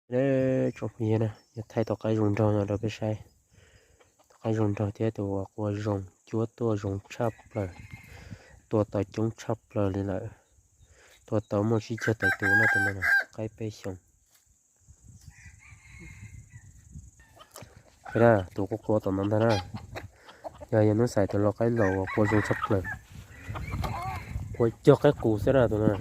Tsoom phooj ywg na, yuav thaij tus qaib zoo nraug no rau peb saib. Tus qaib zoo nraug thiab tus uas qua zoo cuab tuaj zoo tshaj plaws, tua tau coob tshaj plaws li lawm. Tua tau muaj tsib caug tawm tus no, tus no qaib peb xyoos. Tus qua qua tom no ntag na, yog yog hnub xais tus lau qaib laus uas qua zoo tshaj plaws, qua cog qaib qus xwb na tus no.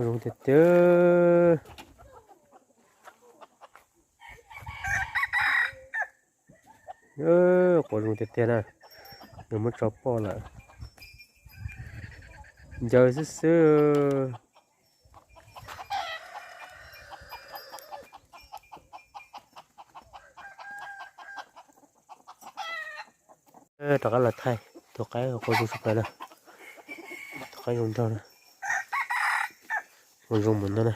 Qua zoo tiag tiag. Qua zoo tiag tiag na, nws muab tso poj lawm. Ncaws xwb xwb. Rov qab los thaij tus qaib qua zoo tshaj plaws na, tus qaib zoo nraug na, qua zoo mus no na.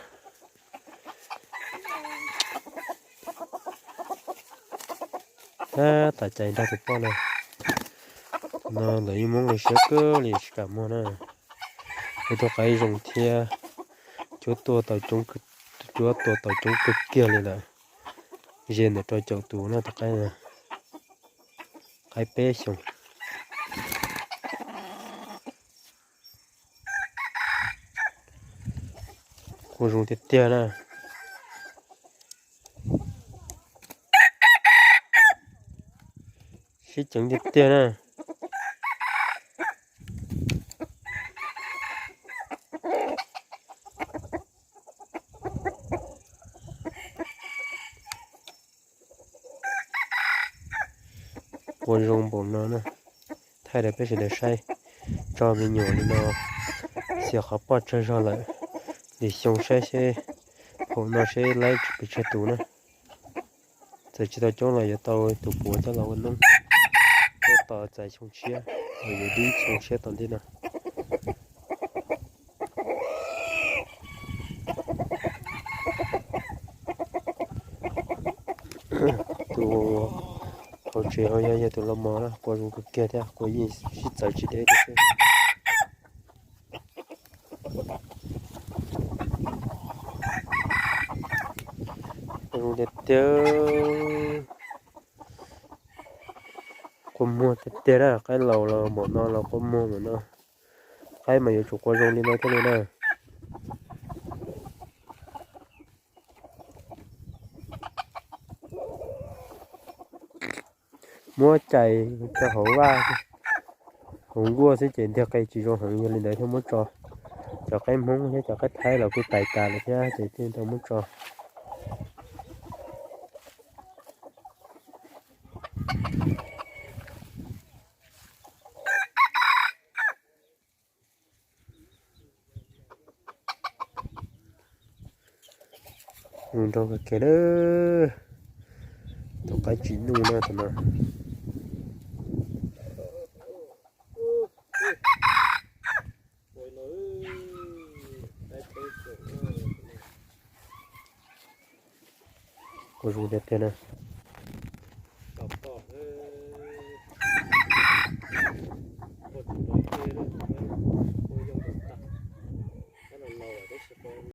Tab tom cais nrog tus poj no, no lawv yeej muab nqi siab kawg li tsis kam muag na. Ib tug qaib zoo thiab, cuab tuaj tau coob, cuab tua tau coob kawg kiag li lawm. Ze ntawm rau caum tus no tus qaib, qaib peb xyoos. Qua zoo tiag tiag na. Sib ceev tiag tiag na. Qua zoo npaum no na, thaij rau peb sawv daws saib. Tso me nyuam li no, xiam qhov poj tsawg zog lawm, lwm xyoo saib seb, phaum no seb laib pes tsawg tus na. Txawm tsis tau coob los yuav tau tus puav coj los ua noob, coj tos txais xyoo tshiab, yuav dib xyoo tshiab tau ntej no. Tus hauv tsev ho yog yog tus los mos na, qua zoo kawg kiag thiab, qua yeej sib txawv tsis deb thiab xwb. Qua zoo tiag tiag. Qua muag tiag tiag na, qaib laus los npaum no los qua muag npaum no. Qaib mas yuav tsum qua zoo li no thiaj li na. Muab cais rau hauv vaj hauv nkuaj xwb ces ntiag qe tsis zoo heev, yog li ntawd thiaj muab tso. Cov qaib Hmoob thiab cov qaib Thaib los kuj tais tas lawm thiab ces thiaj tau muab tso. Zoo nraug kawg kiag lawm. Tus qaib tsis nuj na tus no. Qua zoo tiag tiag na.